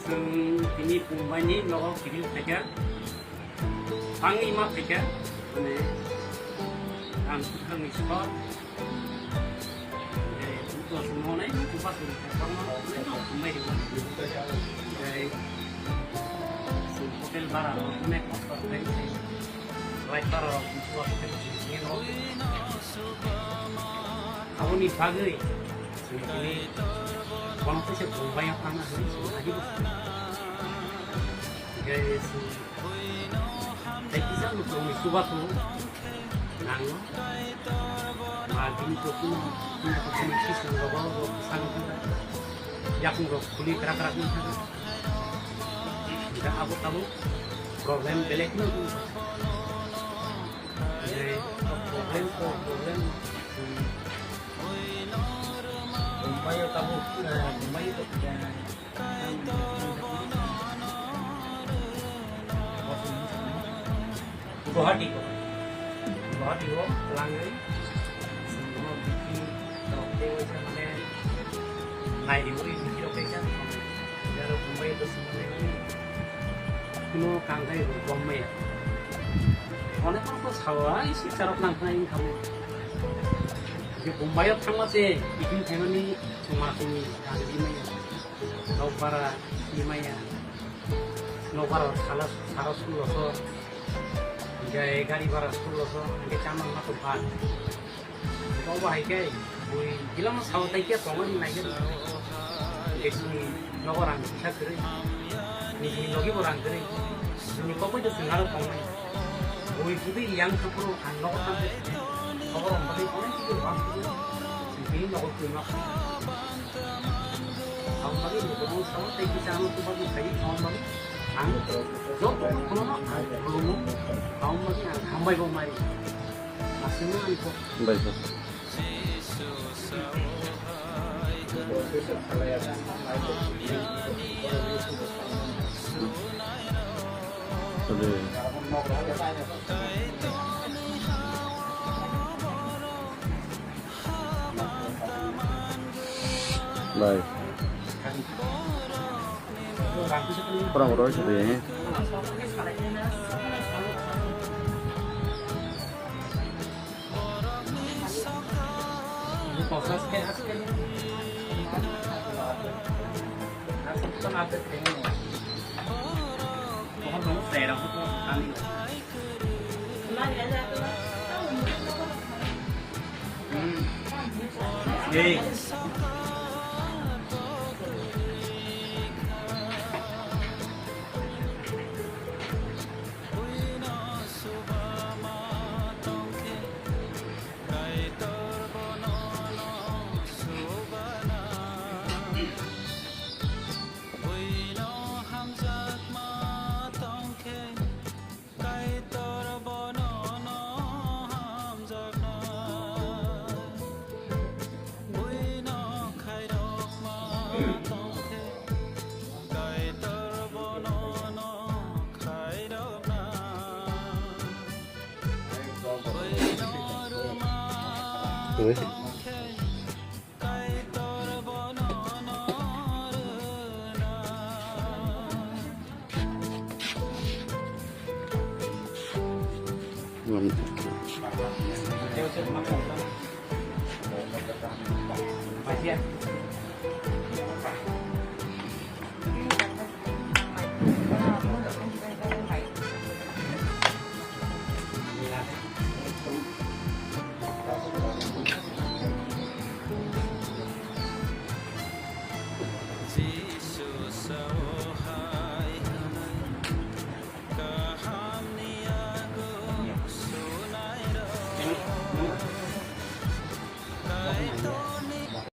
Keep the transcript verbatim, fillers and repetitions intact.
Ang tini Mumbai ni nogo kiphil phaikha, tangwi ma phaikha, mane ang swkangni sor, eh, buto sumone, buba sumone, tangma, mane no, Mumbai ni, eh, hotel bara, mane hotel, flight bara, buba hotel, mane no. Aboni bagwi, Chwng tini kono kaisa Mumbai o thangna hwnwi chwng agi bwskango. Hinkhe chwng tei kisa nukhungni chubachu nango. Ma bini kokno, bini kokni kisa rogo rok bwskango. Yakungrok khuli krak krak wngkha. Hinkhe abo tabuk problem belai kheno wngkha. Hinkhe problem to problem, hmm. Mumbai o tabuk, eh, Mumbai o, eh, Guwahati ko. Guwahati o langwi, sini mo biki rok tei waisa mane nai di uri biki rok kaisa. Jaro Mumbai o sini mo kuno kangkai rok gom maya. Onek rok to sawa, isi charok nang khnai wngkha mo. Je Mumbai o thangma se, ikin thaimani chwngma chwngwi kang di maya. Nok bara di maya. Nok bara sala, sara sullo so. Jai gari bara sullo so. Hingke chamang ma to bhat. Obo hai khe, bui bilang sao tai khe tongmani nai khe. Hingke chini nogo rang kisa kwrwi. Nini logi bo rang kwrwi. Chini kokoi to chwng aro tongmani. Bui kudui yang kha phuru ang nogo thang khe. Khobor rang bagwi onek khe bang khe. Bini nogo twi ma kha. Ang bagwi ni bwrang sao tai kisa ano tuba tu khai ang bagwi. Ang joto no kono ang khulumo. Ang bagwi ang hambai bo mari. Aswkno ani kok. Bai, sir. Ade. Bai. Kurang kurang sih.